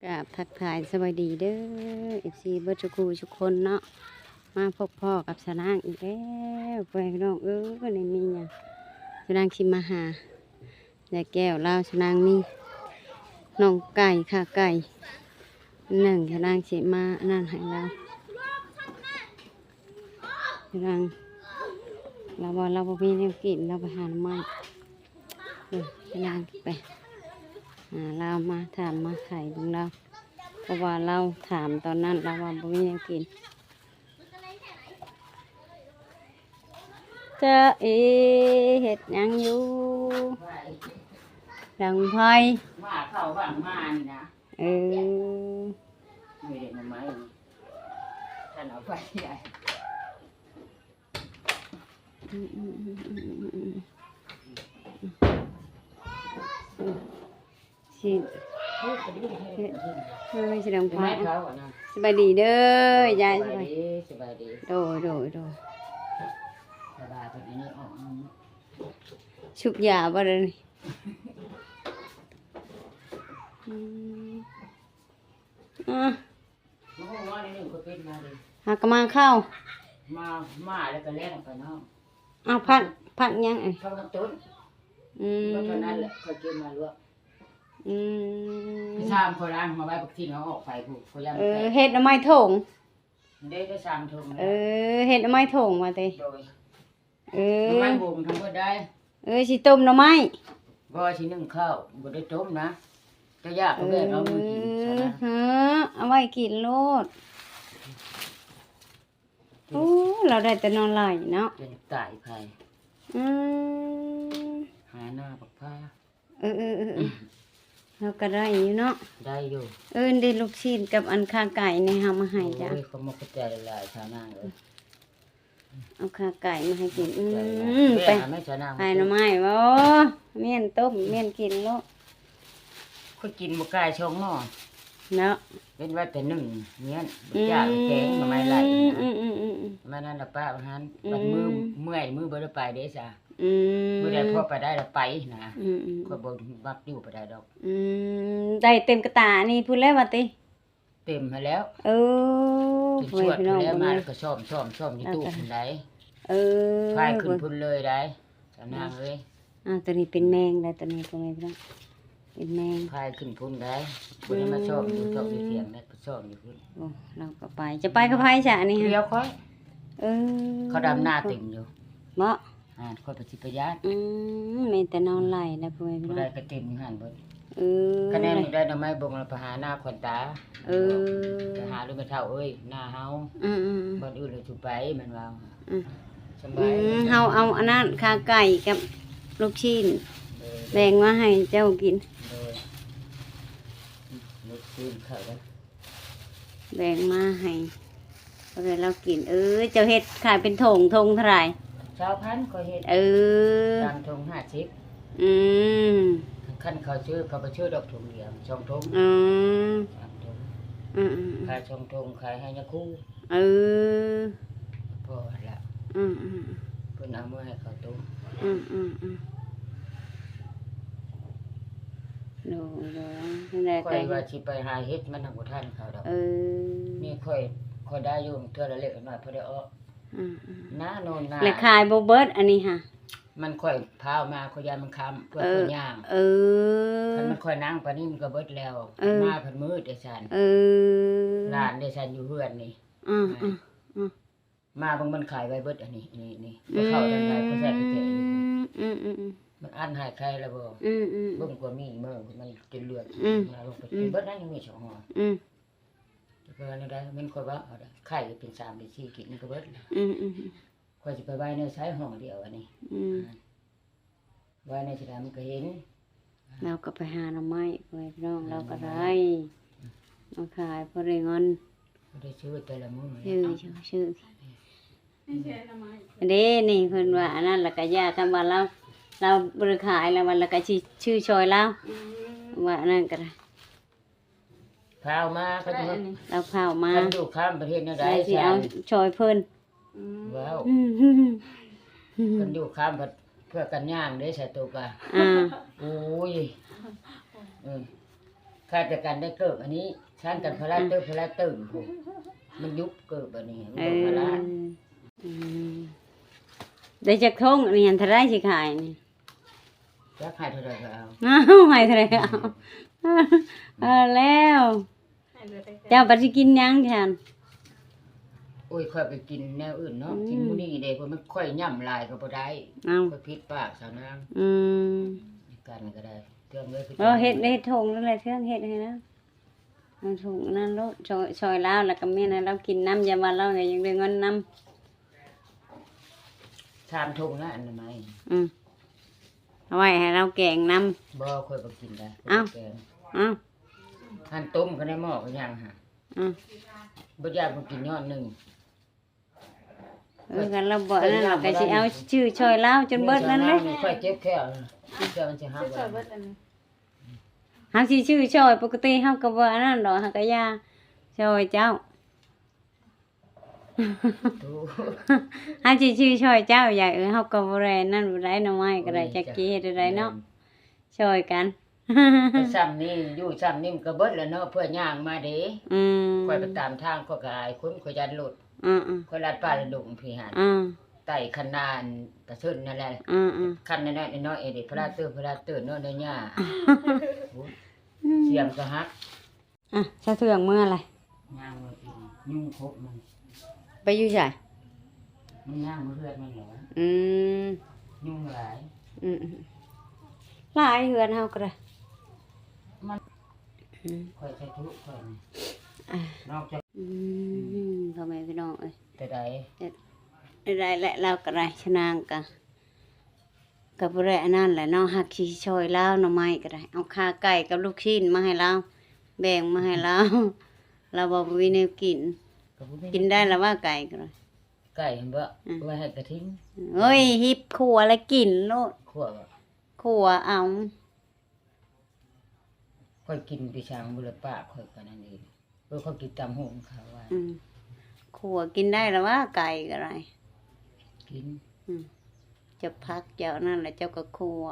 ກາບທັກທາຍສະບາຍດີເດີ ເອັຟຊີ ເບິດທຸກຜູ້ທຸກຄົນເນາະ ມາພົບພໍ້ກັບສານາງອີກແລ້ວ ພໍ່ແມ່ພີ່ນ້ອງເອີຍ ນີ້ມີຫຍັງ ສານາງຊິມາຫາ ຍາຍແກ້ວລາວ ສານາງມີໜ່ອງໄກ່ ຂາໄກ່ໜຶ່ງ ສານາງຊິມາອັນນັ້ນໃຫ້ລາວ ສານາງ ລາວວ່າລາວບໍ່ມີແນວກິນ ລາວໄປຫາໜໍ່ໄມ້ ເອີ ສານາງໄປຫາລາວມາຖາມມາໄຖ່ເບິ່ງລາວ ເພາະວ່າລາວຖາມຕອນນັ້ນ ລາວວ່າບໍ່ມີແນວກິນ. ຈາເອ ເຮັດຫຍັງຢູ່? ດັງໄຟ ວ່າເຂົ້າຫວັງມານີ້ນະ ເອີ ນີ້ເດັກໜໍ່ໄມ້ນີ້ ທ່ານເອົາໄປທີ່ໃດ? ອືມ ອືມ ອືມ ອືມ ອືມ ອືມ ຊິ ເຮັດ ເຮັດ ເຮັດ ເອີ ຊິດັງໄຟ ສະບາຍດີເດີຍາຍ ສະບາຍດີ ສະບາຍດີ ໂດຍ ໂດຍ ໂດຍ ສະບາຍດີ ອັນນີ້ອອກ ຊຸບຢາບໍ່ເດີນີ້? ອືມ ອ່າ ມາຫ້ອງນອນນີ້ໜຶ່ງ ຂ້ອຍປິດມາເລີຍ ຫາກະມາເຂົ້າ ມາ ມາແລ້ວກະແລ່ນອອກໄປນອກ ອ້າວ ຜັກ ຜັກຫຍັງ ເອີຍ ຜັກນ້ຳຕົ້ນ ອືມ ກໍເທົ່ານັ້ນແຫຼະ ຂ້ອຍເກັບມາລວກ ອືມ ໄປຖາມຂ້ອຍລ້າງມາໄວ້ ບັກທີນເຮົາອອກໄປພຸ້ນ ຂ້ອຍຢ້ານ ເອີ ມັນແຕກ ເຮັດໜໍ່ໄມ້ຖົງ ເດ້ ໄດ້ສາມຖົງແລ້ວ ເອີ ເຮັດໜໍ່ໄມ້ຖົງວ່າຕິ ໂດຍ ເອີ ໜໍ່ໄມ້ບົງທັງໝົດໄດ໋ ເອີ ຊິຕົ້ມໜໍ່ໄມ້ ບໍ່ ຊິໜຶ້ງເຂົ້າ ບໍ່ໄດ້ຕົ້ມນະ ຈະຢາກກໍແບກເອົາມາກິນ ເອີ ຊະນະ ເອີ ເອົາໄວ້ກິນໂລດ ໂອ້ ລາວໄດ້ແຕ່ໜໍ່ໄຫຼເນາະ ເປັນຕາຍໄຜ ອືມ ຫາໜ້າບັກພ້າ ເອີ ເອີ ເອີ ເອີ ລາວກໍໄດ້ຢູ່ເນາະ ໄດ້ຢູ່ ເອີ ເດ ລູກຊີ້ນກັບອັນຂາໄກ່ນີ້ ເຮົາມາໃຫ້ເຈົ້າ ໂອ້ຍ ຂອບມຸກຂອບໃຈຫຼາຍໆ ຊາວນາງເອີຍ ເອົາຂາໄກ່ມາໃຫ້ກິນ ອືມ ໄປ ໄປໜໍ່ໄມ້ບໍ່ ມ້ຽນຕົ້ມ ມ້ຽນກິນໂລດ ຂ້ອຍກິນບໍ່ກາຍສອງໝໍ້ເນາະ ເວັ້ນໄວ້ແຕ່ໜຶ່ງມ້ຽນ ອືມ ບໍ່ຈ້າງແກງໜໍ່ໄມ້ໄຫຼນີ້ນະ ອືມໆໆໆ ມານັ້ນລະປະວ່າຫັ້ນ ອືມ ບັດມື້ເມື່ອຍ ມື້ບໍ່ໄດ້ໄປເດ້ຊະ ອືມ ມື້ໃດພໍໄປໄດ້ລະໄປນະ ອືມໆໆ ຂ້ອຍບໍ່ມັກຢູ່ປານໃດດອກ ອືມ ໄດ້ເຕັມກະຕານີ້ພຸ້ນແລ້ວວ່າຕິ? ເຕັມຫັ້ນແລ້ວ ເອີ ຈົນຊວດພຸ້ນແລ້ວ ມາແລ້ວກໍຊ້ອມໆໆຢູ່ຕູ້ພຸ້ນໃດ ເອີ ພາຍຂຶ້ນພຸ້ນເລີຍໃດ ສາວນາງເອີຍ ອ້າວ ໂຕນີ້ເປັນແມງແລ້ວ ໂຕນີ້ ພໍ່ແມ່ພີ່ນ້ອງ ເປັນແມງ ພາຍຂຶ້ນພຸ້ນໃດ ບໍ່ໄດ້ມາຊ້ອມຢູ່ ອືມ ເທາະຢູ່ຖຽງໃດ ໄປຊ້ອມຢູ່ພຸ້ນ ໂອ້ ລາວກໍໄປ ຈະໄປກັບໃຜຊະອັນນີ້? ດຽວຂ້ອຍ ເອີ ເຂົາດຳນາເຕັມຢູ່ ເນາະ ອ່າ ຂ້ອຍປະສິປະຢັດ ອືມ ມີແຕ່ໜໍ່ໄຫຼແລ້ວ ພໍ່ແມ່ພີ່ນ້ອງ ຜູ້ໃດກໍເຕັມຢູ່ຫັ້ນເບິດ ເອີ ຄະແນນນີ້ໄດ້ໜໍ່ໄມ້ບົງແລ້ວ ໄປຫາໜ້າຂວັນຕາ ເອີ ໄປຫາລູກແມ່ເຖົ້າເອີຍ ໜ້າເຮົາ ອືມໆໆ ບ່ອນອື່ນລະຊິໄປ ແມ່ນວ່າ ອືມ ສະບາຍ ອືມ ເຮົາເອົາອັນນັ້ນ ຂາໄກ່ກັບລູກຊີ້ນ ໂດຍ ແບ່ງມາໃຫ້ເຈົ້າກິນ ໂດຍ ລູກຊີ້ນເຂົ້າ ແບ່ງມາໃຫ້ ເອົາໃຫ້ລາວກິນ ເອີ ເຈົ້າເຮັດຂາຍເປັນຖົງ ຖົງເທົ່າໃດ? ຊາວພັນ ຂ້ອຍເຮັດ ເອີ ສາມຖົງຫ້າສິບ ອືມ ຄັນເຂົາຊື້ ເຂົາບໍ່ຊື້ດອກຖົງດຽວ ສອງຖົງ ອືມ ສາມຖົງ ອືມໆໆ ຂາຍສອງຖົງ ຂາຍໃຫ້ຍາຄູ ເອີ ພໍຫັ້ນລະ ອືມໆໆ ເພິ່ນເອົາມາໃຫ້ເຂົາຕົ້ມ ອືມໆໆ ໂດຍໆ ຈັ່ງໃດ ຂ້ອຍວ່າຊິໄປຫາເຮັດ ມັນຫາບໍ່ທັນເຂົາດອກ ເອີ ນີ້ຂ້ອຍ ຂ້ອຍໄດ້ຢູ່ເທື່ອລະເລັກລະນ້ອຍ ພໍໄດ້ອອກ ອືມໆ ນາໂນນນາ ແລະຂາຍບໍ່ເບິດອັນນີ້ຫະ ມັນຂ້ອຍພາວມາ ຂ້ອຍຢ້ານມັນຄ້ຳ ເພື່ອ ເອີ ຂ້ອຍຍ່າງ ເອີ ຄັນມັນຂ້ອຍນັ່ງປານນີ້ມັນກໍເບິດແລ້ວ ເອີ ມາພັດມືດໄດ້ຊັ້ນ ເອີ ຫຼານໄດ້ຊັ້ນຢູ່ເຮືອນນີ້ ອືມໆ ມາເບິ່ງມັນຂາຍໄວ້ເບິດອັນນີ້ ນີ້ ນີ້ ອືມ ເຂົ້າທາງໃດກໍແຊບແທ້ໆ ອືມໆ ມັນອັນຫາຍໄຄແລ້ວບໍ່? ອືມໆ ເບິ່ງກວ່າມີເມີ ມັນຈົນເລືອດ ອືມ ມາລົງໄປ ອືມ ເບິດນັ້ນຍັງມີສອງຫໍ່ ອືມ ແຕ່ວ່າແນວໃດ ແມ່ນຂ້ອຍວ່າເອົາໄດ້ ໄຂ່ເປັນສາມເປັນສີ່ກິນມັນກໍເບິດແລ້ວ ອືມໆ ຂ້ອຍຊິໄປໄວ້ໃນໃສຫ້ອງດຽວອັນນີ້ ອືມ ໄວ້ໃນສະດາມມັນກໍເຫັນ ລາວກໍໄປຫາໜໍ່ໄມ້ ພໍ່ແມ່ພີ່ນ້ອງ ລາວກໍໄດ້ມາຂາຍພໍໄດ້ເງິນ ບໍ່ໄດ້ຊື້ແຕ່ລະມື້ ຊື້ ຊື້ ເດ້ ນີ້ເພິ່ນວ່າອັນນັ້ນລະກະຢ່າ ຄັນວ່າລາວ ລາວບໍ່ໄດ້ຂາຍລະວ່າ ລະກະຊິຊື້ຊ່ອຍລາວ ອືມ ວ່າອັນນັ້ນກໍໄດ້ ພາວມາ ລາວພາວມາ ຄັນຢູ່ຂ້າມປະເທດແນວໃດ ລາວຊິເອົາຊ່ອຍເພິ່ນ ອືມ ວ້າວ ອືມ ຄັນຢູ່ຂ້າມພັດ ເພື່ອກັນຍ່າງເດ້ ສາໂຕກະ ອ່າ ໂອ້ຍ ເອີ ຂາຍແຕ່ກັນໄດ້ເກີບອັນນີ້ ຊັ້ນກັນພະລາເຕີ ພະລາເຕີພຸ້ນ ມັນຍຸບເກີບອັນນີ້ ມັນບໍ່ພະລາ. ອືມ ໄດ້ຈັກຖົງອັນນີ້ຫັ້ນ ເທົ່າໃດຊິຂາຍນີ້? ຈັກໃຫ້ເທົ່າໃດກໍເອົາ ເອົາໃຫ້ເທົ່າໃດກໍເອົາ. ເອີ ແລ້ວ ເຈົ້າບັດຊິກິນຫຍັງຊັ້ນ? ໂອ້ຍ ຂ້ອຍກໍກິນແນວອື່ນເນາະ ອືມ ກິນມື້ນີ້ເດ້ ເພາະມັນຂ້ອຍຫຍ້ຳຫຼາຍກໍບໍ່ໄດ້ ເອົ້າ ຂ້ອຍຜິດປາກສາວນາງ. ອືມ ກັນກໍໄດ້ ເຄື່ອງເລີຍ ເອີ ເຮັດ ເຮັດຖົງນັ້ນແຫຼະ ເຄື່ອງເຮັດໃຫ້ລາວ ເອົາຖົງນັ້ນໂລດ ຊ່ອຍ ຊ່ອຍລາວ ແລ້ວກໍແມ່ນໃຫ້ລາວກິນນຳ ຢ່າວ່າລາວກໍຍັງໄດ້ເງິນນຳ. ສາມຖົງນະ ອະນາໄມ ອືມ ເອົາໄວ້ໃຫ້ລາວແກງນຳ. ບໍ່ ຂ້ອຍບໍ່ກິນໄດ໋ ເອົ້າ ຂ້ອຍບໍ່ແກງ ເອົ້າ ຫັ້ນຕົ້ມກໍໄດ້ໝໍ້ກໍຍັງຫັ້ນ. ອືມ ບໍ່ຢາກ ບໍ່ກິນຍ້ອນໜຶ່ງ. ເອີ ຄັນລາວບໍ່ອັນນັ້ນ ຂ້ອຍກໍຊິເອົາຊື້ຊ່ອຍລາວຈົນເບິດນັ້ນແຫຼະ. ຂ້ອຍເຈັບແຂ້ວ ແຂ້ວມັນຊິຫັກ. ເຮົາຊິຊື້ຊ່ອຍ ປົກກະຕິເຮົາກໍບໍ່ອັນນັ້ນດອກ ເຮົາກໍຢ່າຊ່ອຍເຈົ້າ. ໂອ້ ເຮົາຊິຊື້ຊ່ອຍເຈົ້າ ຢາຍເອີຍ ເຮົາກໍບໍ່ໄດ້ນັ້ນບໍ່ໄດ້ ໜໍ່ໄມ້ກໍໄດ້ ໂອ້ຍ ຈັກຊິເຮັດແນວໃດເນາະ ແມ່ນ ຊ່ອຍກັນ. ກໍຊ່ຳນີ້ ຢູ່ຊ່ຳນີ້ມັນກໍເບິດແລ້ວເນາະ ເພື່ອຍ່າງມາເດ້. ອືມ ຂ້ອຍໄປຕາມທາງ ຂ້ອຍກໍອາຍຄົນ ຂ້ອຍຢ້ານລົດ. ອືມໆ ຂ້ອຍລັດປ່າລັດດົງພີ້ຫັ້ນ. ອືມ ໄຕ່ຄັນນາອັນປະເຊີນນັ້ນແຫຼະ. ອືມໆ ຄັນນ້ອຍໆ ນ້ອຍໆ ເອເດ ພະລາເຕີ ພະລາເຕີ ນ້ອຍໆ ຍ່າ. ໂອ້ຍ ອືມ ສຽງກໍຫັກ. ອ່ະ ສະເທືອງເມືອແຫຼະ ຍ່າງເມືອກິນ ຍຸງຄົບມັນ. ໄປຢູ່ໃສ? ມັນຍ່າງມາເຮືອນມັນແຫຼະ. ອືມ ຍຸງຫຼາຍ. ອືມໆ ຫຼາຍ ເຮືອນເຮົາກໍໄດ້ ມັນ ອືມ ຂ້ອຍສາທຸ ຂ້ອຍນີ້ ອ່ະ ນອກຈາກ ອືມ ພໍ່ແມ່ພີ່ນ້ອງເອີຍ ແຕ່ໃດ ໄດ້ແຫຼະ ລາວກໍໄດ້ ຊະນາງກໍ ກໍບໍ່ໄດ້ອັນນັ້ນແຫຼະເນາະ ຫາກຊິຊ່ອຍລາວ ໜໍ່ໄມ້ກໍໄດ້ ເອົາຂາໄກ່ກັບລູກຊີ້ນມາໃຫ້ລາວ ແບ່ງມາໃຫ້ລາວ ລາວວ່າບໍ່ມີແນວກິນ. ກໍບໍ່ມີ ກິນໄດ້ລະວ່າໄກ່ກໍໄດ້ ໄກ່ຫັ້ນບໍ? ອືມ ໄວ້ໃຫ້ກະທິນ. ໂອ້ຍ ຫິບຂົ້ວແລ້ວກິນໂລດ. ຂົ້ວບໍ? ຂົ້ວເອົາ. ຂ້ອຍກິນໄປຊ່າງບຸລະປາກ ຂ້ອຍກໍນັ້ນເອງ. ເອີ ຂ້ອຍກິນຕຳຫຸ່ງຂາວຫວານ. ອືມ ຂົ້ວກິນໄດ້ລະຫວາ ໄກ່ກໍໄດ້ ກິນ. ອືມ ເຈົ້າຜັກເຈົ້ານັ້ນລະ ເຈົ້າກໍຂົ້ວ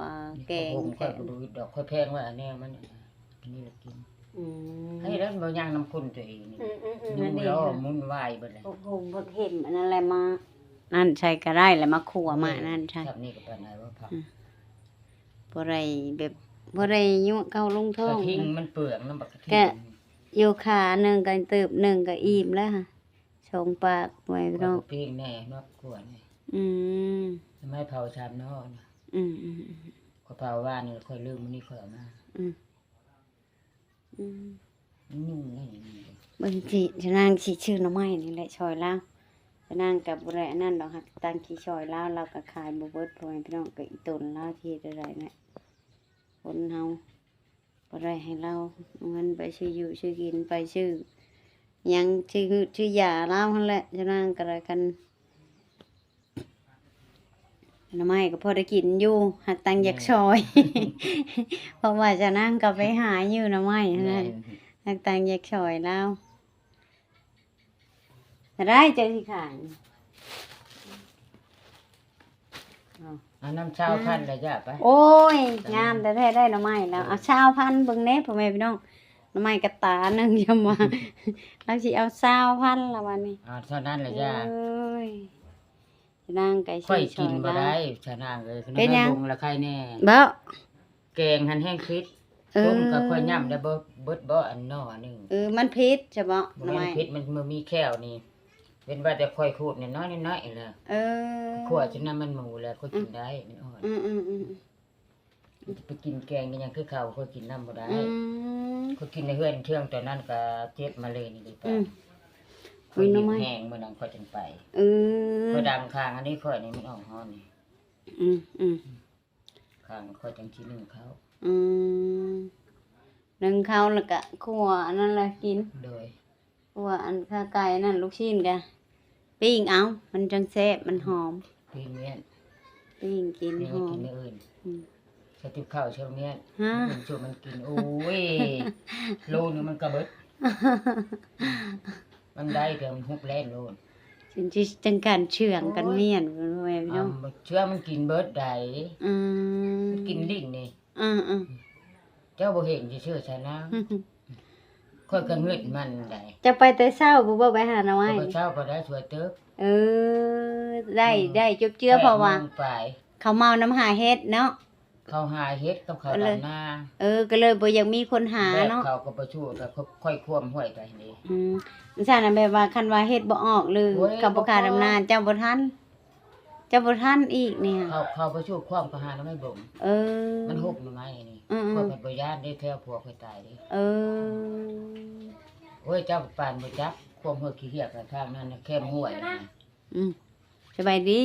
ແກງ ຂ້ອຍກໍບໍ່ອຶດດອກ ຂ້ອຍແພງວ່າແນວມັນ ອັນນີ້ລະກິນ. ອືມ ໃຫ້ແລ້ວບໍ່ຍ່າງນຳຄົນຕົວເອງນີ້. ອືມໆໆ ຢູ່ລໍໝຸນວາຍເບິດແລ້ວ ໂອ້ໂຫ ບັກເຫັມອັນນັ້ນແຫຼະ ມານັ້ນໃສ່ກໍໄດ້ ແລ້ວມາຂົ້ວມານັ້ນໃສ່. ນີ້ກໍປານໃດວ່າຜັກ ອືມ ບໍ່ໄດ້ແບບ ບໍ່ໄດ້ຍົວະເຂົ້າລົງທ້ອງ. ກະທິງມັນເປືອງນຳ ບັກກະທິງ ກະຢູ່ຂາໜຶ່ງກໍຕື່ມໜຶ່ງກໍອີ່ມແລ້ວ ສອງປາກໄວ້ເນາະ. ຂ້ອຍກໍປີ້ງແດ່ເນາະ ຂົ້ວແດ່. ອືມ ໄມ້ເຜົາຊາມເນາະ. ອືມໆໆ ຂ້ອຍເຜົາວານນີ້ ຂ້ອຍລືມ ມື້ນີ້ຂ້ອຍເອົາມາ. ອືມ ອືມ ມັນຫຍຸ້ງໄດ້ຫຍັງນີ້. ເບິ່ງຊິ ຊະນາງຊິຊື້ໜໍ່ໄມ້ນີ້ແຫຼະຊ່ອຍລາວ. ຊະນາງກໍບໍ່ໄດ້ອັນນັ້ນດອກ ຫາກຕັ້ງຊິຊ່ອຍລາວ ລາວກໍຂາຍບໍ່ເບິດ ພໍ່ແມ່ພີ່ນ້ອງ. ກໍອີ່ຕົນລາວຊິເຮັດແນວໃດແຫຼະ ຄົນເຮົາ ບໍ່ໄດ້ໃຫ້ລາວເອົາເງິນໄປຊື້ຢູ່ຊື້ກິນ ໄປຊື້ຫຍັງ ຊື້ຮືດຊື້ຢາລາວຫັ້ນແຫຼະ. ຊະນາງກໍໄດ້ ຄັນ ໜໍ່ໄມ້ກໍພໍໄດ້ກິນຢູ່ ຫາກຕັ້ງຢາກຊ່ອຍ ແມ່ນ ເພາະວ່າຊະນາງກໍໄປຫາຢູ່ໜໍ່ໄມ້ຫັ້ນນະ. ແມ່ນ ຫາກຕັ້ງຢາກຊ່ອຍລາວ. ເທົ່າໃດເຈົ້າຊິຂາຍ? ເອົານຳຊາວພັນລະຈ້າໄປ. ໂອ້ຍ ງາມແທ້ໆ ໄດ້ໜໍ່ໄມ້ແລ້ວ. ເອີ ເອົາຊາວພັນເບິ່ງແດ່ ພໍ່ແມ່ພີ່ນ້ອງ. ໜໍ່ໄມ້ກະຕາໜຶ່ງ ຢ່າມາ ລາວຊິເອົາຊາວພັນລະບາດນີ້. ເອົາເທົ່ານັ້ນລະຈ້າ. ໂອ້ຍ ນາງໄກ່ ຂ້ອຍກິນບໍ່ໄດ້ ຊະນາງເອີຍ. ເປັນຫຍັງ? ເບິ່ງລະໄຄແນ່ ບໍ່ ແກງຫັ້ນແຮງພິດ. ເອີ ຕົ້ມກໍຂ້ອຍຫຍ້ຳໄດ້ບໍ່ ເບິດບໍ່ ອັນໜໍ່ໜຶ່ງ. ເອີ ມັນພິດຊະເບາະ ບໍ່ແມ່ນ ໜໍ່ໄມ້ ພິດ ມັນບໍ່ມີແຂ້ວນີ້. ເວັ້ນວ່າແຕ່ຂ້ອຍຂູດນ້ອຍໆ ນ້ອຍໆ ລະ ເອີ ຂົ້ວຈົນນ້ຳມັນໝູແລ້ວ ຂ້ອຍກິນໄດ້ ອືມ ມັນອ່ອນ. ອືມໆ ມັນຈະໄປກິນແກງໄປຫຍັງຄືເຂົາ ຂ້ອຍກິນນຳບໍ່ໄດ້. ອືມ ຂ້ອຍກິນໃນເຮືອນເທື່ອງ ຕອນນັ້ນກໍເຈັບມະເຮັງນີ້ເດ້ ອືມ ຂ້ອຍຫິວແຮງ ມື້ນັ້ນຂ້ອຍຈຶ່ງໄປ. ເອີ ຂ້ອຍດັງຄາງອັນນີ້ ຂ້ອຍນີ້ມັນອອກຮ້ອນນີ້. ອືມໆ ຄາງຂ້ອຍຈັ່ງຊິໜຶ້ງເຂົ້າ. ອືມ ໜຶ້ງເຂົ້າແລ້ວກະຂົ້ວອັນນັ້ນລະກິນ. ໂດຍ ຂົ້ວອັນຂາໄກ່ນັ້ນ ລູກຊີ້ນກະປີ້ງເອົາ ມັນຈັ່ງແຊບ ມັນຫອມ. ປີ້ງແມ່ນ ປີ້ງກິນຫອມ. ກິນມື້ອື່ນ ອືມ ໃສ່ຕິບເຂົ້າ ໃສ່ແມ່ນ ຮະ ມື້ອື່ນຊົວນມັນກິນ. ໂອ້ຍ ໂລໜຶ່ງມັນກະເບິດ. ມັນໄດ້ແຕ່ມັນຮຸບແລ່ນໂລນ ຈົນຊິຈັ່ງກັນເຊື່ອງກັນ ໂອ້ຍ ມ້ຽນ ພໍ່ແມ່ພີ່ນ້ອງ. ເຊື່ອງມັນກິນເບິດໃດ. ອືມ ມັນກິນລິ້ນນີ້. ອືມ ເຈົ້າບໍ່ເຫັນຊື່ໆຊະນາງ. ຂ້ອຍກໍງຶດມັນໄດ໋. ເຈົ້າໄປແຕ່ເຊົ້າບໍ່ ບໍ່ໄປຫາໜໍ່ໄມ້? ຂ້ອຍໄປເຊົ້າກໍໄດ້ຊ່ວຍເຕີບ. ເອີ ໄດ້ ອືມ ໄດ້ຈົບເຈືອ ແປດໂມງປາຍ ເພາະວ່າເຂົາເມົານຳຫາເຫັດເນາະ. ເຂົາຫາເຫັດກັບເຂົາດຳນາ. ເອີ ກໍເລີຍບໍ່ຢາກມີຄົນຫາເນາະ. ແບບເຂົາກໍໄປສູ້ກັບຂ້ອຍຂວມຫ້ວຍໄປນີ້. ອືມ ຊັ້ນນະ ແບບວ່າຄັນວ່າເຫັດບໍ່ອອກ ຫຼື ໂອ້ຍ ເຂົາບໍ່ຄ່າດຳນາ ບໍ່ພໍ ເຈົ້າບໍ່ທັນ ເຈົ້າບໍ່ທັນອີກນີ້. ເຂົາ ເຂົາໄປສູ້ຂວາມກໍຫາໜໍ່ໄມ້ບົງ. ເອີ ມັນຫົກໜໍ່ໄມ້ນີ້. ອືມໆ ຂ້ອຍພັດບໍ່ຢ້ານເດ້ ແຖວຜົວຂ້ອຍຕາຍເດ້. ເອີ ໂອ້ຍ ເຈົ້າປານບໍ່ຈັກ ຂວາມຫ້ວຍຂີ້ເຫຍກະທາງນັ້ນນະ ແຄມຫ້ວຍນະ. ອືມ ສະບາຍດີ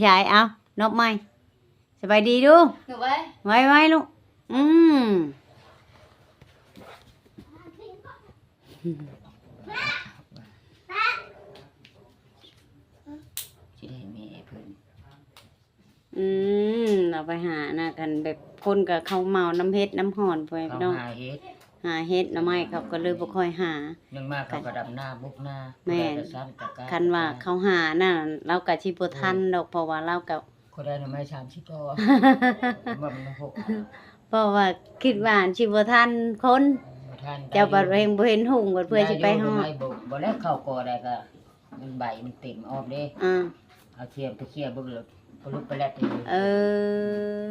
ຍາຍ ເອົາ ນອບໃໝ່. ສະບາຍດີດູ ໄວໆ ໄວໆລູກ. ອືມ ຊິໄດ້ແມ່ເພິ່ນ. ອືມ ເອົາໄປຫານະ ຄັນແບບຄົນກໍເຂົາເມົານຳເຫັດນຳຮ້ອນ ພໍ່ແມ່ພີ່ນ້ອງ ເຂົາຫາເຫັດ ຫາເຫັດໜໍ່ໄມ້ ເຂົາກໍເລີຍບໍ່ຄ່ອຍຫາ. ໜຶ່ງມາເຂົາກໍດຳນາບຸກນາ. ແມ່ນ ຜູ້ໃດກໍຊ້ຳຕະກາ ຄັນວ່າເຂົາຫານະ ລາວກໍຊິບໍ່ທັນດອກ ເອີ ເພາະວ່າລາວກໍ ຂ້ອຍໄດ້ໜໍ່ໄມ້ສາມສິບກໍ ວ່າມັນຫົກ ເພາະວ່າຄິດວ່າຊິບໍ່ທັນຄົນ. ບໍ່ທັນ ເຈົ້າບັດແຮງບໍ່ເຫັນຫຸງ ບັດເພື່ອຊິໄປຮອດ. ໄດ້ຢູ່ ໜໍ່ໄມ້ບົງ ບໍ່ແລ້ວເຂົາກໍໄດ້ກໍ ມັນໃບມັນເຕັມອອກເດ້. ອ່າ ເອົາເຊຍມໄປເຊຍເບິ່ງແລ້ວ ປະລຸກປະແລັດເລີຍ. ເອີ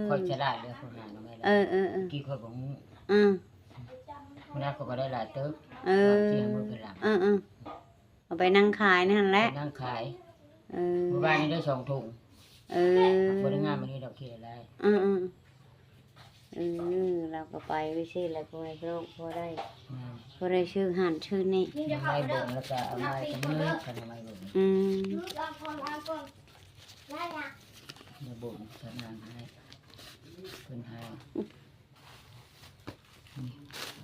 ຂ້ອຍສະຫຼາດເລີຍ ຂ້ອຍຫາໜໍ່ໄມ້ແລ້ວ. ເອີໆໆ ກີ້ຂ້ອຍບໍ່ຮູ້. ອ່າ ມື້ນັ້ນຂ້ອຍກໍໄດ້ຫຼາຍເຕີບ. ເອີ ເອົາໄປນັ່ງຂາຍນັ້ນແຫຼະ ໄປນັ່ງຂາຍ. ເອີ ມື້ວານນີ້ໄດ້ສອງຖົງ. ເອີ ບໍ່ໄດ້ງາມປານນີ້ດອກ ຂີ້ລາຍ. ອືມໆ ເອີ ລາວກໍໄປໄປຊີ້ແຫຼະ ພໍ່ແມ່ພີ່ນ້ອງ ພໍໄດ້ ແມ່ນ ພໍໄດ້ຊື້ຫັ້ນຊື້ນີ້. ໄດ້ເບິ່ງແລ້ວກໍເອົາມາ ກໍມື້ກັນເອົາມາເບິ່ງ. ອືມ ໄດ້ເບິ່ງສະໜາງໃຫ້ເພິ່ນໃຫ້.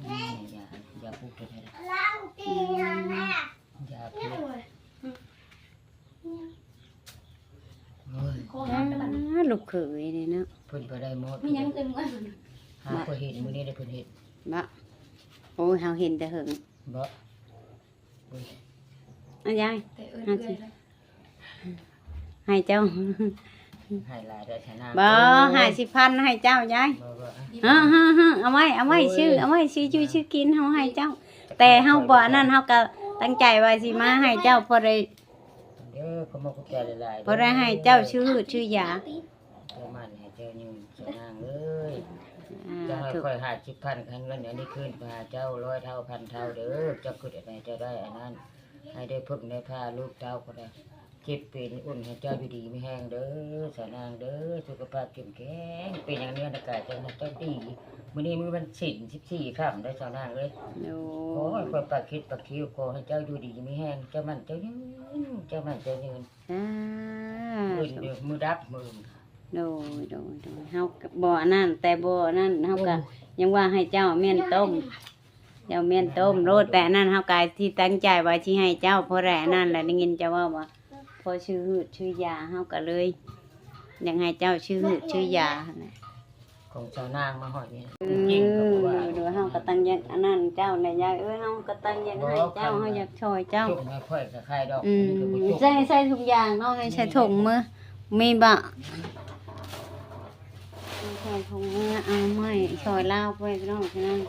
ນີ້ ນີ້ຢາ ຢາປູກຕົວນີ້ລະ ຢາພິດ. ໂອ້ຍ ອ່າ ລູກເຂີຍນີ້ເນາະ ເພິ່ນບໍ່ໄດ້ໝົດ ມີຫຍັງເຕັມເງິນ ຫາກໍເຫັນມື້ນີ້ໄດ້ເພິ່ນເຮັດ. ບໍ່ ໂອ້ຍ ເຮົາເຫັນແຕ່ເຫິງ. ບໍ່ ໂອ້ຍ ອາ ຍາຍ ແຕ່ເອີ້ນເອື້ອຍລະ ໃຫ້ເຈົ້າ ໃຫ້ຫຼາຍໄດ້ຊະນະ. ບໍ່ ເອີ ຫ້າສິບພັນໃຫ້ເຈົ້າ ຍາຍ. ບໍ່ ບໍ່ ຮະ ຮະ ຮະ ເອົາໄວ້ ເອົາໄວ້ ໂອ້ຍ ຊື້ ເອົາໄວ້ ຊື້ຢູ່ ຊື້ກິນ ເຮົາໃຫ້ເຈົ້າ. ແຕ່ເຮົາບໍ່ອັນນັ້ນ ເຮົາກໍຕັ້ງໃຈວ່າຊິມາໃຫ້ເຈົ້າ ພໍໄດ້ ເດີ ຂອບໃຈຫຼາຍໆ ພໍໄດ້ໃຫ້ເຈົ້າຊື້ຊື້ຢາ. ເຈົ້າໝັ້ນໃຫ້ເຈົ້າຍືນ ສາວນາງເອີຍ. ອ່າ ຈະໃຫ້ຂ້ອຍຫ້າສິບພັນ ຄັນເງິນອັນນີ້ຄືນໄປຫາເຈົ້າຮ້ອຍເທົ່າພັນເທົ່າເດີ. ເຈົ້າຄິດອັນໃດເຈົ້າໄດ້ອັນນັ້ນ ໃຫ້ໄດ້ເພິ່ງໄດ້ພາລູກເຕົ້າກໍໄດ້ ເຈັບເປັນອຸ່ນໃຫ້ເຈົ້າຢູ່ດີມີແຮງເດີ ສາວນາງເດີ. ສຸຂະພາບເຂັ້ມແຂງ ເປັນຫຍັງເນື້ອໃນກາຍໃຈໃຫ້ເຈົ້າດີ. ມື້ນີ້ມື້ວັນສິນສິບສີ່ຄ່ຳເດີ ສາວນາງເອີຍ. ໂອ້ຍ ຂໍໃຫ້ຂ້ອຍປາກຄິດປາກຄິວ ຂໍໃຫ້ເຈົ້າຢູ່ດີມີແຮງ ເຈົ້າໝັ້ນເຈົ້າຍືນ ເຈົ້າໝັ້ນເຈົ້າຍືນ. ສາທຸ ມື້ອື່ນເດີ ມື້ດັບມື້ອື່ນ. ໂດຍ ໂດຍ ໂດຍ ເຮົາກໍບໍ່ອັນນັ້ນ ແຕ່ບໍ່ອັນນັ້ນ ເຮົາກໍ ໂອ້ຍ ຍັງວ່າໃຫ້ເຈົ້າມ້ຽນຕົ້ມ ເຈົ້າມ້ຽນຕົ້ມໂລດ. ແຕ່ອັນນັ້ນເຮົາກໍຊິຕັ້ງໃຈວ່າຊິໃຫ້ເຈົ້າພໍໄດ້ອັນນັ້ນແຫຼະ. ໄດ້ຍິນເຈົ້າເວົ້າວ່າພໍຊື້ຫືດຊື້ຢາ ເຮົາກໍເລີຍຢາກໃຫ້ເຈົ້າຊື້ຫືດຊື້ຢາຫັ້ນແຫຼະ. ຂອງເຈົ້ານາງມາຮອດນີ້ ເອີ ເກັ່ງກໍບໍ່ວ່າ. ໂດຍ ເຮົາກໍຕັ້ງໃຈອັນນັ້ນເຈົ້າແຫຼະ ຍາຍເອີຍ. ເຮົາກໍຕັ້ງໃຈໃຫ້ເຈົ້າ ເຮົາຢາກຊ່ອຍເຈົ້າ. ໃສ່ ໃສ່ຖົງຢາງເນາະ ໃຫ້ໃສ່ຖົງມື ມີບໍ່? ໃສ່ຖົງມື ເອົາໄມ້ຊ່ອຍລາວໄປພີ່ນ້ອງ ພີ່ນ້ອງ.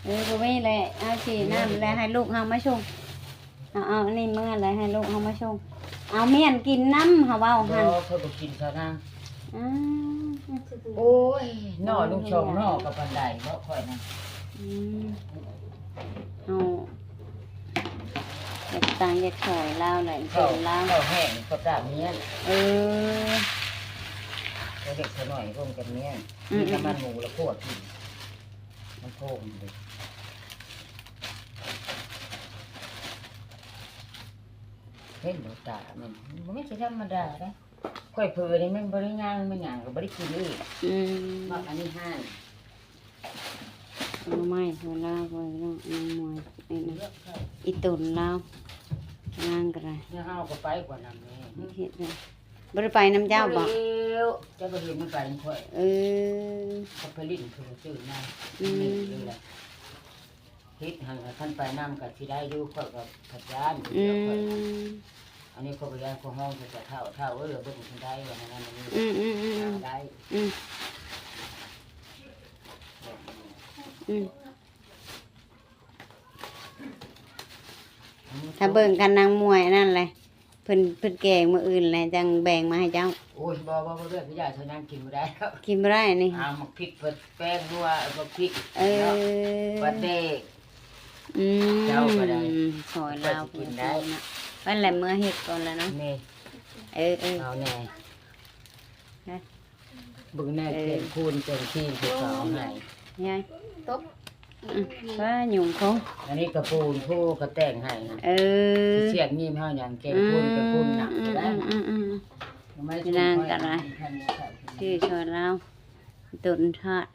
ເອີ ບໍ່ມີແຫຼະ ເອົາສີນ້ຳແລະ ໃຫ້ລູກເຮົາມາສົ່ງ. ເອົາ ເອົາອັນນີ້ເມືອແລ້ວໃຫ້ລູກເຮົາມາສົ່ງ. ເອົາມ້ຽນກິນນຳ ເຮົາເວົ້າຫັ້ນ. ບໍ່ ຂ້ອຍບໍ່ກິນຊະນາງ. ອືມ ໂອ້ຍ ໜໍ່ລູກສອງໜໍ່ກໍປານໃດເນາະຂ້ອຍນະ. ອືມ ເຮົາຢາກຕັ້ງຢາກຊ່ອຍລາວແຫຼະ ເຂົ້າ ເຂົ້າແຫ້ງ ເຂົ້າຕາມມ້ຽນ. ເອີ ເຂົາເຮັດເຂົາໜ້ອຍ ໂຮມກັນມ້ຽນ. ອືມ ມີນ້ຳມັນໝູລະຂົ້ວກິນ ມັນໂພງເດ້. ເຫັນບໍ່ ຕາມັນ ມັນບໍ່ແມ່ນຊິທຳມະດາເດ້. ຂ້ອຍເຜີນີ້ແມ່ນບໍ່ໄດ້ຍ່າງ ແມ່ນຫຍັງກໍບໍ່ໄດ້ກິນອີກ. ອືມ ໝາກອັນນີ້ຮ້າຍ ໜໍ່ໄມ້ໂຫລາ ພໍ່ແມ່ພີ່ນ້ອງ ນາງມວຍ ໄອ້ນະ ອີ່ຕົນລາວ ນາງກໍໄດ້. ແລ້ວເຮົາກໍໄປກວ່ານຳແມ່ ເຮັດໄດ້. ບໍ່ໄດ້ໄປນຳເຈົ້າບໍ່? ບໍ່ແລ້ວ ເຈົ້າບໍ່ເຫັນມັນໄປນຳຂ້ອຍ. ເອີ ກໍໄປຫຼິ້ນຄືນຊື່ນາ. ອືມ ນີ້ແຫຼະ ເຮັດຫັ້ນ ຄັນໄປນຳກໍຊິໄດ້ຢູ່ ຂ້ອຍກໍພັດຢ້ານ. ອືມ ອັນນີ້ຂ້ອຍກໍຢ້ານ ຂ້ອຍຮ້ອງໃສ່ເຖົ້າ ເຖົ້າເອີຍ ເບິ່ງເພິ່ນໄດ້ວ່ານັ້ນ ອືມໆໆ ໄດ້. ອືມ ແບບນີ້ ອືມ ຖ້າເບິ່ງຄັນນາງໝວຍອັນນັ້ນແຫຼະ ເພິ່ນ ເພິ່ນແກງມື້ອື່ນແຫຼະ ຈັ່ງແບ່ງມາໃຫ້ເຈົ້າ. ໂອ້ຍ ບໍ່ ບໍ່ ບໍ່ ບໍ່ ບໍ່ຢາກ ເທົ່ານັ້ນກິນບໍ່ໄດ້ແລ້ວ ກິນບໍ່ໄດ້ນີ້ ເອົາໝາກພິກ ເພິ່ນແປ້ງນົວ ເອົາໝາກພິກ ເອີ ເນາະ ປາແດກ ອືມ ເຈົ້າກໍໄດ້ ຊ່ອຍລາວ ຂ້ອຍຊິກິນໄດ້ ໄປແຫຼະ ເມືອເຮັດກ່ອນແລ້ວເນາະ ນີ້ ເອີ ເອີ ເອົາແດ່ ນະ ເບິ່ງແນ່ ເອີ ແກງຄູນ ແກງຄີງ ເຂົາກໍເອົາໃຫ້ ຍາຍ ຕົກ ອືມ ວ່າຫຍຸ້ງເຂົາ ອັນນີ້ກະປູນ ຜູ້ກະແຕ່ງໃຫ້ ເອີ ສຽກຍິ້ມເຮົາຫຍັງ ແກງຄູນ ອືມ ກະຄູນໜັກ ອືມ ກໍໄດ້ ອືມ ອືມ ອືມ ນາງກໍໄດ້ ຊື້ຊ່ອຍລາວ ຕົ້ນທາດ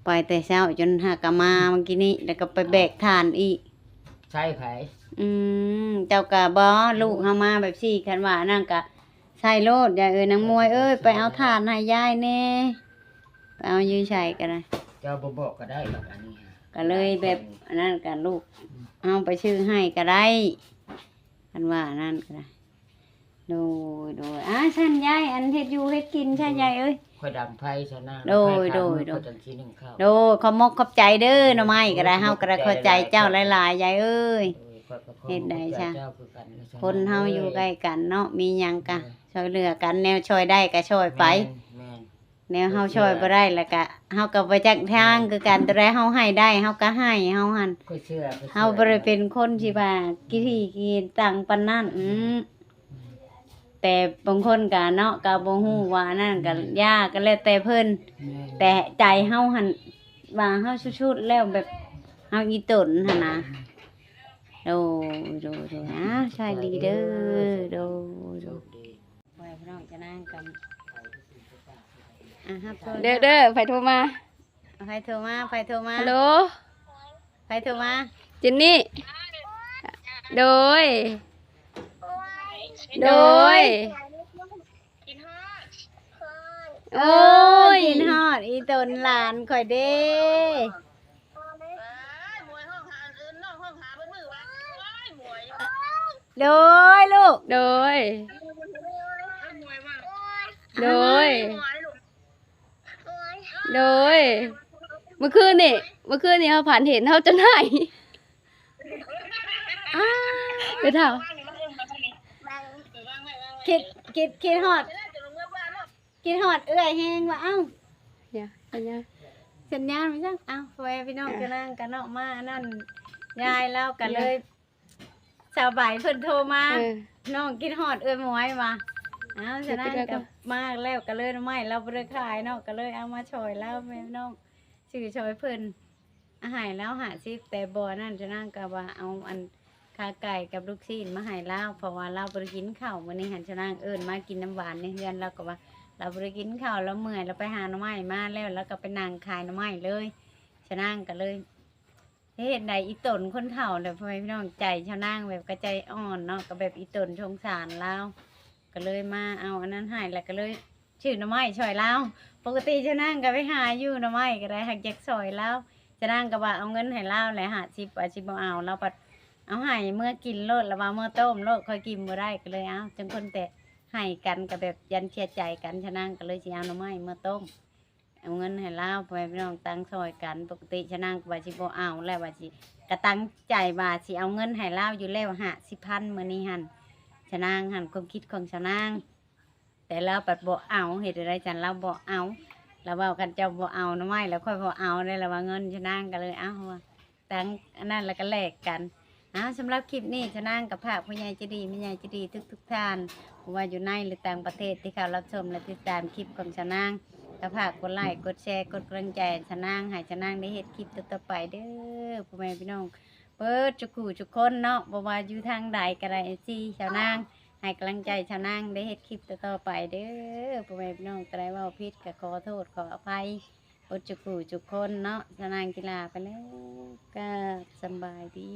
ໄປແຕ່ເຊົ້າຈົນຫາກະມາມື້ກີ້ນີ້ ແລ້ວກໍໄປແບກຖ່ານອີກ ໃຊ້ໃຜ? ອືມ ເຈົ້າກະບໍ່ ລູກເຮົາມາແບບຊີ້ ຄັນວ່າອັນນັ້ນກະ ໃສ່ໂລດ ຍາຍເອີຍ ນາງມວຍເອີຍ ໄປເອົາຖ່ານໃຫ້ຍາຍແດ່ ໄປເອົາຢູ່ໃສກໍໄດ້ ເຈົ້າບໍ່ບອກກໍໄດ້ດອກ ອັນນີ້ ກໍເລີຍແບບອັນນັ້ນກັນລູກ ອືມ ເຮົາໄປຊື້ໃຫ້ກໍໄດ້ ຄັນວ່າອັນນັ້ນກໍໄດ້ ໂດຍ ໂດຍ ອາ ຊັ້ນຍາຍ ອັນເຮັດຢູ່ເຮັດກິນຊະຍາຍເອີຍ ຂ້ອຍດັງໄຟຊະນາ ໂດຍ ໂດຍ ຂ້ອຍຈັ່ງຊິໜຶ້ງເຂົ້າ ໂດຍ ຂອບມົກຂອບໃຈເດີ ໜໍ່ໄມ້ກໍໄດ້ ເຮົາກໍໄດ້ຂອບໃຈເຈົ້າຫຼາຍໆ ຍາຍເອີຍ ເຮັດໄດ້ຊະ ຄົນເຮົາຢູ່ໃກ້ກັນເນາະ ມີຫຍັງກະຊ່ອຍເຫຼືອກັນ ແນວຊ່ອຍໄດ້ກະຊ່ອຍໄປ ແມ່ນ ແນວເຮົາຊ່ອຍບໍ່ໄດ້ແລ້ວກະ ເຮົາກໍບໍ່ຈັກທາງຄືກັນ ໂຕໃດເຮົາໃຫ້ໄດ້ເຮົາກໍໃຫ້ ເຮົາຫັ້ນ ເຮົາບໍ່ໄດ້ເປັນຄົນທີ່ວ່າຂີ້ຖີ່ຂີ້ຕັງປານນັ້ນ ອືມ ແຕ່ບາງຄົນກະເນາະ ກໍບໍ່ຮູ້ວ່າອັນນັ້ນ ອືມ ກໍຢ່າ ກໍແລ້ວແຕ່ເພິ່ນ ແມ່ນ ແຕ່ໃຈເຮົາຫັ້ນວ່າເຮົາສຸດໆແລ້ວ ແບບເຮົາອີ່ຕົນຫັ້ນນະ ໂດຍ ໂດຍ ໂດຍ ອາ ໂຊກດີເດີ ໂຊກດີ ໂດຍ ໂດຍ ໂຊກດີ ໄປພີ່ນ້ອງ ຈະນັ່ງກັນ ອ່ະ ຮັບໂທລະສັບ ເດີ ເດີ ໃຜໂທມາ? ໃຜໂທມາ? ໃຜໂທມາ? ຮັລໂຫຼ ໃຜໂທມາ? ເຈນນີ້ ໂດຍ ໂດຍ ໂອ້ຍ ໂອ້ຍ ຄິດຮອດອີ່ຕົນຫຼານຂ້ອຍເດ້ ໂດຍລູກ ໂດຍ ໂດຍ ໂດຍ ເມື່ອຄືນນີ້ ເມື່ອຄືນນີ້ເຮົາຝັນເຫັນ ເຮົາຈົນໄຫ້ ອ້າ ເອີ ເຖົ້າ ຄິດ ຄິດ ຄິດຮອດ ຄິດຮອດເອື້ອຍແຮງວ່າ ເອົ້າ ເປັນຫຍັງ ສັນຍານ ສັນຍານໄປຈັ່ງ ເອົ້າ ພໍ່ແມ່ພີ່ນ້ອງ ອ່ະ ຈະນັ່ງກັນເນາະ ມາອັນນັ້ນ ຍາຍລາວກໍເລີຍ ສາວໃບເພິ່ນໂທມາ ເອີ ນ້ອງຄິດຮອດເອື້ອຍໝວຍວ່າ ອ້າວ ສະນັ້ນກໍມາແລ້ວ ກໍເລີຍໜໍ່ໄມ້ລາວບໍ່ໄດ້ຂາຍເນາະ ກໍເລີຍເອົາມາຊ່ອຍລາວ ແມ່ນ້ອງຊື້ຊ່ອຍເພິ່ນ ໃຫ້ລາວຫ້າສິບ ແຕ່ບໍ່ນັ້ນ ສະນັ້ນກໍວ່າເອົາອັນຂາໄກ່ກັບລູກຊີ້ນມາໃຫ້ລາວ ເພາະວ່າລາວບໍ່ໄດ້ກິນເຂົ້າມື້ນີ້ຫັ້ນ ສະນັ້ນເອີ້ນມາກິນນ້ຳຫວານໃນເຮືອນ ລາວກໍວ່າລາວບໍ່ໄດ້ກິນເຂົ້າ ລາວເມື່ອຍ ລາວໄປຫາໜໍ່ໄມ້ມາແລ້ວ ລາວກໍໄປນັ່ງຂາຍໜໍ່ໄມ້ເລີຍ ສະນັ້ນກໍເລີຍ ເຮັດໃດອີ່ຕົນຄົນເຖົ້າແຫຼະ ພໍ່ແມ່ພີ່ນ້ອງ ໃຈຊາວນາງແບບກໍໃຈອ່ອນເນາະ ກໍແບບອີ່ຕົນສົງສານລາວ ກໍເລີຍມາເອົາອັນນັ້ນໃຫ້ ແລ້ວກໍເລີຍຊື້ໜໍ່ໄມ້ຊ່ອຍລາວ ປົກກະຕິຊາວນາງກໍໄປຫາຢູ່ໜໍ່ໄມ້ກໍໄດ້ ຫາກຢາກຊ່ອຍລາວ ຊາວນາງກໍວ່າເອົາເງິນໃຫ້ລາວແຫຼະຫ້າສິບ ວ່າຊິບໍ່ເອົາ ລາວພັດເອົາໃຫ້ເມືອກິນໂລດ ລາວວ່າເມືອຕົ້ມໂລດ ຂ້ອຍກິນບໍ່ໄດ້ ກໍເລີຍເອົາ ຈັ່ງຄົນແຕ່ໃຫ້ກັນ ກໍແບບຢັນເຊື່ອໃຈກັນ ຊາວນາງກໍເລີຍຊິເອົາໜໍ່ໄມ້ເມືອຕົ້ມ ເອົາເງິນໃຫ້ລາວ ພໍ່ແມ່ພີ່ນ້ອງ ຕັ້ງຊ່ອຍກັນ ປົກກະຕິຊາວນາງກໍວ່າຊິບໍ່ເອົາແລ້ວ ວ່າຊິ ກະຕັ້ງໃຈວ່າຊິເອົາເງິນໃຫ້ລາວຢູ່ແລ້ວຫ້າສິບພັນມື້ນີ້ຫັ້ນ ຊາວນາງຫັ້ນ ຄວາມຄິດຂອງຊາວນາງ ແຕ່ລາວພັດບໍ່ເອົາ ເຮັດໃດຊັ້ນ ລາວບໍ່ເອົາ ລາວເວົ້າ ຄັນເຈົ້າບໍ່ເອົາໜໍ່ໄມ້ ແລ້ວຂ້ອຍບໍ່ເອົາເດ້ ລາວວ່າເງິນຊາວນາງ ກໍເລີຍເອົາ ວ່າ ຕັ້ງອັນນັ້ນ ແລ້ວກໍແລກກັນ ອ້າວ ສຳລັບຄລິບນີ້ ຊາວນາງກໍຝາກຜູ້ໃຫຍ່ໃຈດີ ແມ່ໃຫຍ່ໃຈດີທຸກໆທ່ານ ບໍ່ວ່າຢູ່ໃນ ຫຼື ຕ່າງປະເທດ ທີ່ເຂົ້າຮັບຊົມ ແລະ ຕິດຕາມຄລິບຂອງຊາວນາງ ກໍຝາກກົດໄລ ກົດແຊ ກົດກຳລັງໃຈໃຫ້ຊາວນາງ ໃຫ້ຊາວນາງໄດ້ເຮັດຄລິບຕໍ່ໆໄປເດີ ພໍ່ແມ່ພີ່ນ້ອງເບິດທຸກຜູ້ທຸກຄົນເນາະ ບໍ່ວ່າຢູ່ທາງໃດກໍໄດ້ ເອັຟຊີຊາວນາງ ໃຫ້ກຳລັງໃຈຊາວນາງໄດ້ເຮັດຄລິບຕໍ່ໆໄປເດີ ພໍ່ແມ່ພີ່ນ້ອງ ຕາໄດ້ເວົ້າຜິດກໍຂໍໂທດຂໍອະໄພ ເບິດຈຸຄູ່ຈຸຄົນເນາະ ຊາວນາງກິລາໄປແລ້ວ ກາບສຳບາຍດີ.